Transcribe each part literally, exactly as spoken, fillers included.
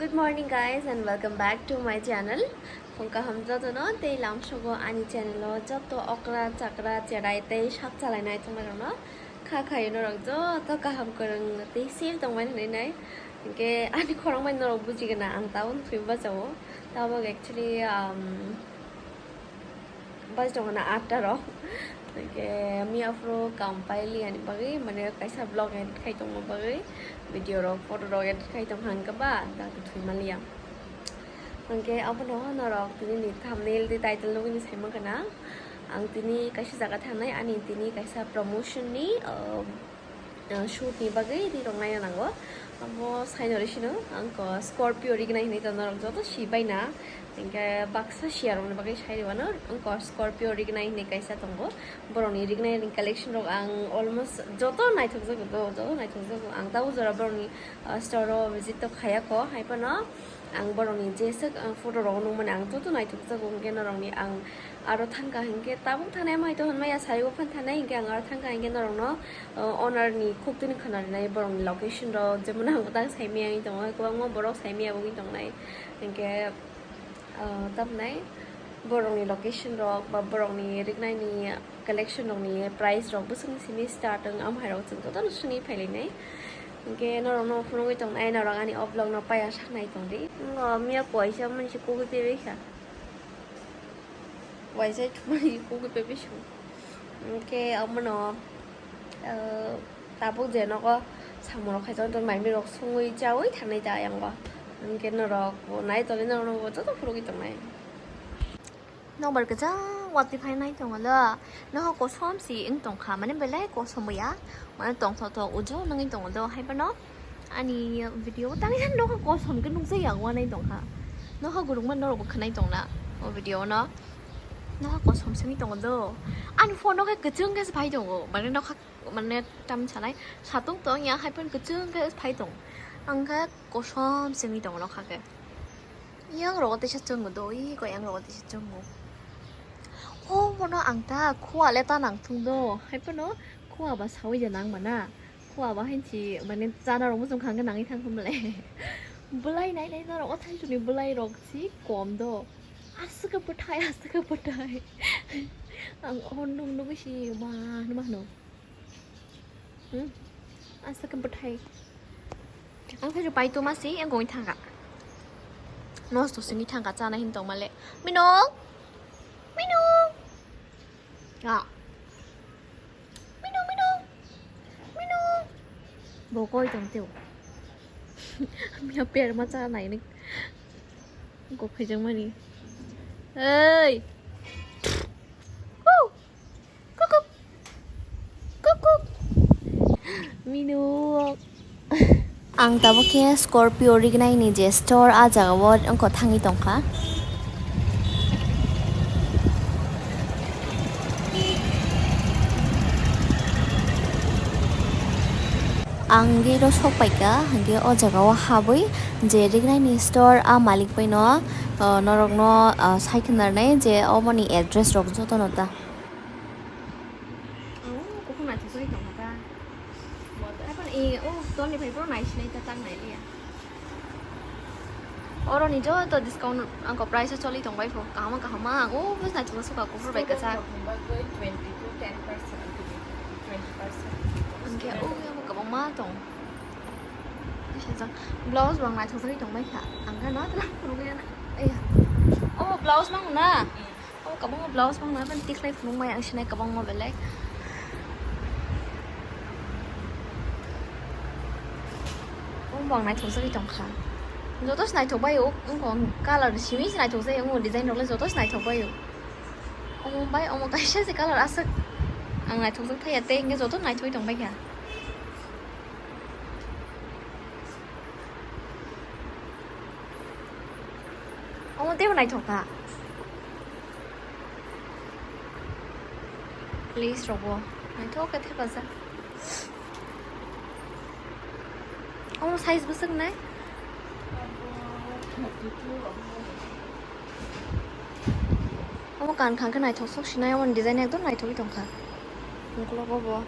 Good morning guys and welcome back to my channel. Phung kaham jotono tei lamsogo ani channel o joto okra chakra cherai tei sak chalai nai thung rokno kha khayo norok joto kaham kwrwng tei safe tongmani hinwi nai. Hinkhe ani khorang bai norok bujigwna ang tabuk thwi bachao. Tabuk actually, um, Bas tongo na atta rok. Hinkhe miya phuru kam paili ani bagwi, mane kaisa vlog edit khai tongma bagwi, video rok, photo rok edit khai tong hangkhe ba da thwi maliya. Hinkhe abono norok tini ni thumbnail tei title nugwi ni sai mankha na. Ang tini kaisa jaga thangnai, ani tini kaisa promotion ni, uh, uh, shoot ni bagwi ri rok naina nango. Abo saino ri sino ang ko Scorpio rignai hinwi to norok joto si baina. Hinkhe baksa siya rokni bagwi sai rwano ang ko Scorpio rignai hinwi kaisa tongo. Borokni rignai ni collection rok ang almost joto naithok jago do, joto naithok jago. Ang tabuk jora borokni, uh, store o visit to khaya kho, hai phano ang borokni jeswk, uh, photo rok nukmani ang joto naithok jago. Hinkhe norokni ang aro thangkha hinkhe tabuk thanai mai to hwnmaya sari o phan thanai hinkhe ang aro thangkha hinkhe norokno, uh, owner ni khuk tini khwna rinai borokni location rok jemon ang tang saimaya wngwi tongo kwbangma borok saimaya wngwi tongnai hinkhe, uh, tamnai borokni location rok ba borokni riknaini collection rokni price rok bwswkni simi start wng amhairok chwng jotono swngwi phailainai hinkhe norokno phunugwi tongnai norok ani o vlog no paiya saknai tongdi. Miya kuaisa mani se kugui pebekha. Waisa thumani kugui pepe su. Hinkhe abono, ah, tabuk je nogo samung rok khaijak tong mai mirok sungui chaui thangnai ta yango. Hinkhe norok bo nai tongwi norok bo joto phurugwi tongnai. Nokbar kwchang watwi phai nai tongo lo. Noha kosom si wng tongkha mane belai kosom ya. Mane tongthok thok ujo nangwi tongo do hai phano ani video o tangwi nokha kosom khe nukjak ya wanai tongkha. Nokha gurungma norokbo khwnai tongna o video no. Nokha kosom simi tongo do. Ani phone no khe kwchwng khe se phai tongo. Mane nokha mane tam sanai satung tong ya hai phano kwchwng khe phai tong. Ang khe kosom simi tongo nokha khe. Yang rogo teisa chwngo do, ui ko yang rogo teisa chwngo. O bono ang ta khua le ta nang thung do, hai phano khua ba sawi ja nang mana. Khua ba hain si mane chana rok muchung khang nangwi thang khum le. Bwlai nai nai norok o thai suni bwlai rok si kom do. Aswk bwthai, aswk bwthai. Ang o nung nugwi si ma, ma no. Hmm? Asa khe bwthai. Ang khe pai tuma si, ang goi thangka. Nosto simi thangka, chana hin tong male. Minung? Minung? Ah. Minung, minung. Minung. Bo koi tong teo. Miya per ma cha nai ni. Go khajang mani. Hey. Woo. Kukuk. Kukuk. Minuk. Ang tabuk khe Scorpio rignai ni je store, a jaga o wngkha thangwi tongkha. Ang gate o sok paikha, hinkhe o jaga o habwi je rignai ni store, a malik bai no, ah, norok no, ah, sai khna rwnai je omo ni address rok joto no ta. Ang o kuphur naithok bagwi tongkha ta. Bo ta, apan e, o, toni phai phuru naisinai ta, tak nailiya. Oro ni joto discount ang ko price o choli tong bai pho. Kaham kaham ang o bus naithok suka kuphur bai kwchak. Twenty to ten percent, twenty percent. Ang khe o yang kwbangma tong. Blouse bo ang naithok bagwi tong bai kha. Ang khe no tla phuru ya na. Eya. O blouse mang na. Omo kwbangma blouse phano naiphano tikhlai phunukmaya ang sinai kwbangma belai. Omo bo ang naithok jagwi tongkha. Joto se naithok bai o, wngkha colour simi se naithok jagwi, omo design rok le joto se naithok bai o. Omo bai omo kaisa se colour aswk ang naithok jak thaya tei hwnkhe joto naithogwi tongbai kha. Omo teibo naithok kha. Lace rokbo naithok khe thepajak. Omo size bwswk nai? Omo kankha khe naithok sok sinai, omo design ekdom naithogwi tongkha. Ukologo bo.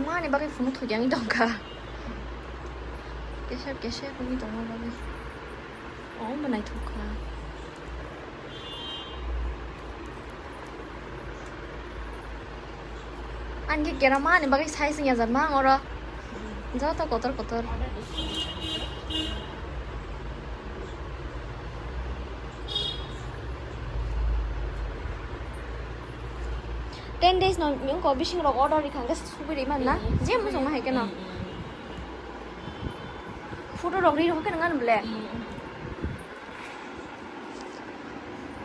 Mani bagwi phunuk thudi ang tongkha. Kesep kesep wngwi tongma bagwi. Oh, bo naithok kha. Ani khe keramani bagwi size wngya jat ma ang oro. Joto kotor kotor. Ten days no wngkha bising rok order rikha hwnkhe subui rima na. Mm, mm. Je muchungma hai kheno. Mm, mm. Photo rok ri rok khe nang ble. Mm, mm.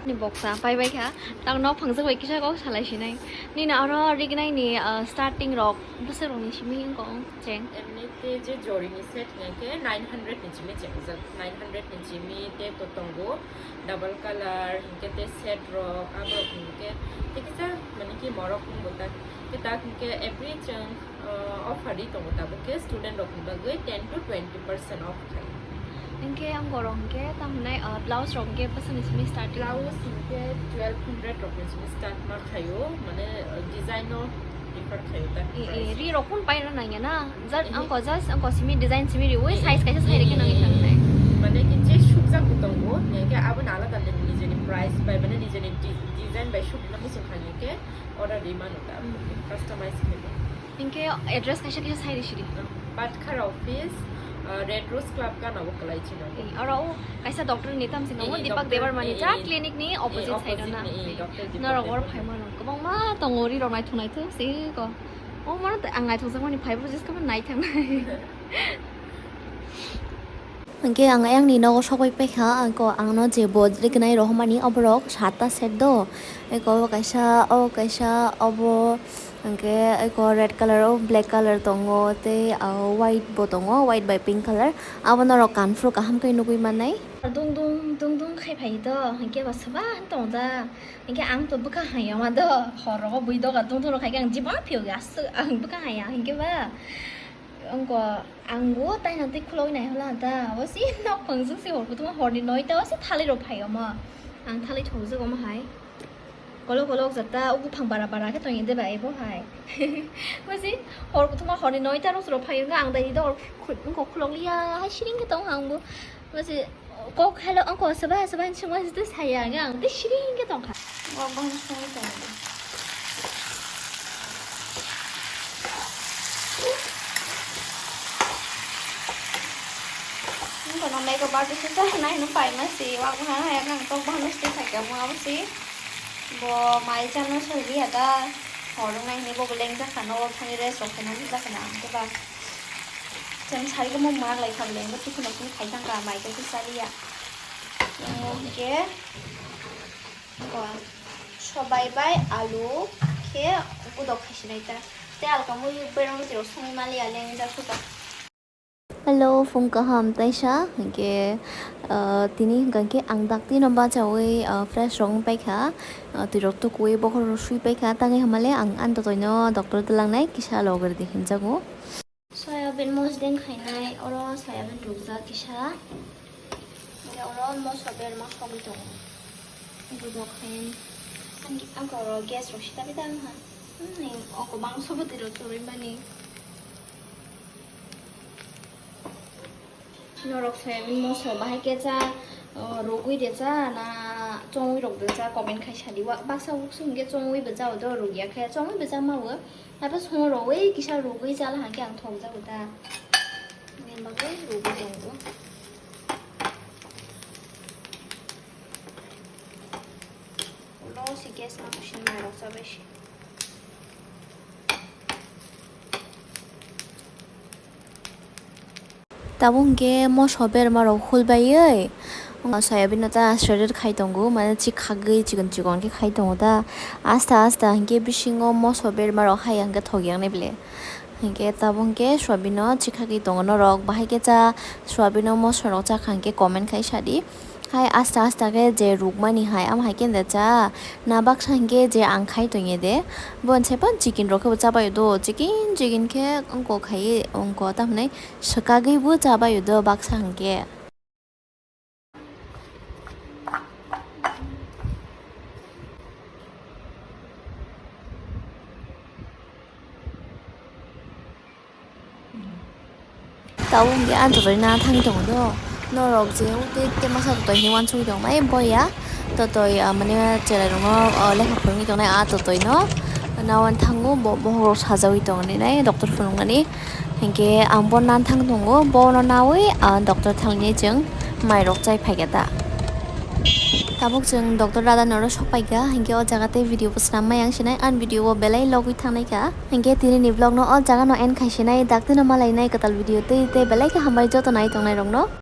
Ni boksa pai bai kha. Tang nok phangjak bai kisa kok salai sinai. Nini oro rignai ni, ah, starting rok bwswk rok ni simi wngkha cheng. Emni te je jori ni set hingke nine hundred ni simi cheng jak. Nine hundred ni simi te to tongo. Double color hingke te set rok abo hingke te kisa mane ki morok wngbo ta. Te tak hingke every cheng, ah, offer ri tongo tabuk khe student rok ni bagwi ten to twenty percent off khai. Hingke ang gorok hingke tamo hwnai, ah, blouse rok hingke bwswk ni simi starting? Blouse hingke twelve hundred rok ni simi start ma khaio, mane, ah, design no prefer khaio ta. E, e, price. Ri rok phun paina nangya na? Just, ehe, ang ko just ang ko simi design simi ri, oi, ehe, size kaisa sai rikhe nangya thangnai. Mane ki je sukjak bo tongo, hingke abo na alada nijeni price bai, mane nijeni di-, design bai sukna muchung kha hingke order ri mano ta, mm, customize khe. Hingke address kaisa kisa sai risi di. Batkara office, uh, Red Rose Club gana o kwlai chino. Eh, oro o kaisa doctor ni tam sing, eh, Deepak doctor, Debbarma ni, eh, ja, eh, clinic ni, eh, opposite side o na. Opposite ni, eh, doctor Deepak Debbarma. Norok oro phai mano. Kwbangma tongo ri rok naithok naithok se ko. O mano ang naithok jak mani phai bo just khe nai thang nai. Hingke ang ayang ni nogo sogwi paikha, ang ko ang no je bo rignai rohormani oborok satta set do, eko obo kaisa, obo kaisa, obo hingke eko red colour o black colour tongo tei, ah, white bo tongo, white bai pink colour, abo norok kanphuru kaham khe nugwi mannai. Dung dung, dung dung khai phai do, hingke bo swbang tong da, hingke ang to bwkha hai ya ma do, hor rogo bui doga dung dung rok khai khe ang jibon phiyok ya, aswk ang bwkha hai ya, hingke ba. Wngkha, ang bo taina twi khulogwi naihola ta, abo se nok phang jwk se hor kuthuma horni noita o se thalai rok phai omo. Ang thalai thokjak omo hai. Kolok kolok jata o buphang bara bara khe tongya de bai bo hai. Bo se hor kuthuma horni noita rok se rok phai wngkha, ang dai do hor khu-, wngkha khulok liya hai siring khe tong ang bo. Bo se Kok hello, ang kok seba seba hinwi swngma se tei saya ang, ang tei siring khe tongkha. Wak bahai swngwi tongo. Ang kono makeup artist se nai no pai ma se, wak bahai hai ang tok bahai swtwi thakya mo abo se. Bo mai chano sori ya da, hor wngnai hinwi bo bo leng jakha no, thani rest rok khaina jakha na ang khe ba. Chwng sai khe mung mak lai kha bwle, bo tiffin rok simi khai thang kha, mai khe saliya. Omo hwnkhe, bo sobai bai alu khe budok khai sinai ta. Tei alka mui berang rok songwi maliya lengjak khe ba. Hello, phung kaham taisa, hwnkhe, ah, tini hwnkha khe ang dakti no bachawi, ah, fresh rok wng paikha, ah, twi rok tukuwi bokhorok swi paikha, tangwi hamale ang ani totoi no doctor twlangnai kisa logor di hinjago. Soyabin mosdeng khainai, oro soyabin rukjak kisa. Hingke oro moso berma sogwi tongo. Budok khai, ang, ang oro gas rok sita bita wngha. Hmm, oko bangso bwtwi rok chorwi mani. Norok soyabin moso bahai khe cha, o, rugwi de cha na chongwi rok de cha, comment khai sadi. Wa-, baksa uksu hingke chongwi bo cha, o, do rugya khe chongwi bo cha ma o. Haikhe songo rogwi kisa rugwi chala hangkhe ang thokjago ta. Bini bagwi rugwi tongo. Ulo si gas ma kusin mairok chabai si. Tabuk hwnkhe moso berma rok hulbaiwi soyabin no ta shredded khai tongo, mane chikhagwi chikon chikon khe khai tongo ta, asta asta hwnkhe bisingo moso berma rok hai hwnkhe thok yaknai ble. Hwnkhe tabuk hwnkhe soyabin no chikhagwi tongo norok, bahai khe cha soyabin no moso rok chakha hwnkhe comment khai sadi. Hai asta asta khe je rukmani hai, amo hai khe da cha na baksa hwnkhe je ang khai tongye de, bo se pan chicken rok khe bo chabai do, chicken chicken khe wngko khai wngko, tamhinai swkagwi bo chabai do baksa hwnkhe. Tabuk hwnkhe ang totoi na thangwi tongo do. Norok je ute te masa totoi hinwi uansugwi tongnai boya. Totoi, ah, mane chwrairokno, ah, lekha phwrwngwi tongnai ah totoi no. Nawan thango bo bohrok sajawi tongnai doctor phunuknani. Hinkhe ang bo nan thang tongo, bono nawi, ah, doctor thangnai chwng mairok chai phaikha ta. Tabuk chwng doctor dada noro sok paikha, hinkhe o jaga tei video bo swnam mai ang sinai, ang video o belai logwi thangnai kha. Hinkhe tini ni vlog no o jaga no end khai sinai, daktino malainai kwtal video tei tei belai khe hambai joto nai tongnai rokno.